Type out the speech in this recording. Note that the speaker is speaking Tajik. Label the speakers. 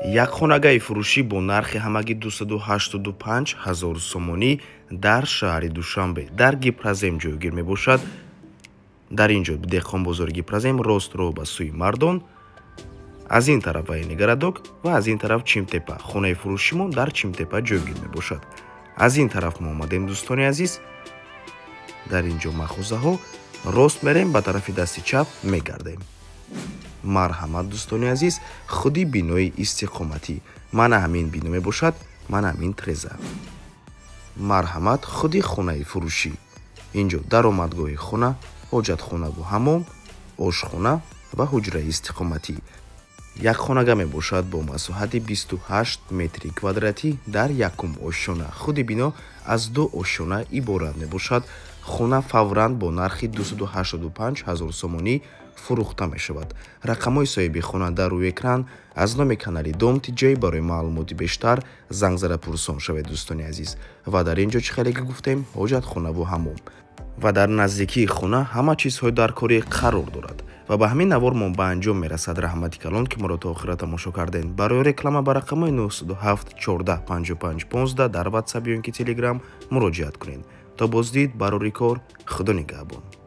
Speaker 1: Як хонагаи фурӯшӣ бо нархи ҳамагӣ 285 ҳазор сомонӣ дар шаҳри Душанбе дар Гипрозем ҷойгир мебошад. Дар ин ҷо деҳқонбозори Гипрозем, рост роҳ ба сӯи Мардон, аз ин тараф военный городок ва аз ин тараф Чимтепа. Хонаи фурӯшимон дар Чимтепа ҷойгир мебошад. Аз ин тараф мо омадем, дӯстони азиз, дар ин ҷо махозаҳо, рост мерем, ба тарафи дасти чап мегардем. Марҳамат, дӯстони азиз, худи бинои истиқоматӣ мана ҳамин бино мебошад, мана ҳамин треза. Марҳамат, худи хонаи фурӯшӣ. Инҷо даромадгоҳи хона, ҳоҷатхонаву ҳамом, ошхона ва ҳуҷраи истиқоматӣ. Як хонага мебошад бо масоҳати 28 метри квадратӣ дар якум ошёна. Худи бино аз ду ошёна иборат мебошад. Хона фавран бо нархи 285 ҳазор сомонӣ фурӯхта мешавад. Рақамҳои соҳиби хона дар рӯи экран. Аз номи канали Дом Тиҷай барои маълумоти бештар занг зада пурсон шавед, дӯстони азиз. Ва дар ин ҷо, чӣ хеле ки гуфтем, ҳоҷатхонаву ҳамом ва дар наздикии хона ҳама чизҳои даркорӣ қарор дорад. Ва ба ҳамин навор мо ба анҷом мерасад. Раҳмати калон, ки моро то охира тамошо кардем. Барои реклама ба рақамҳои 907 14 55 15 дар Ватсап ё ин ки Телеграм муроҷиат кунед. То боздид, барори кор, Худо нигаҳбон.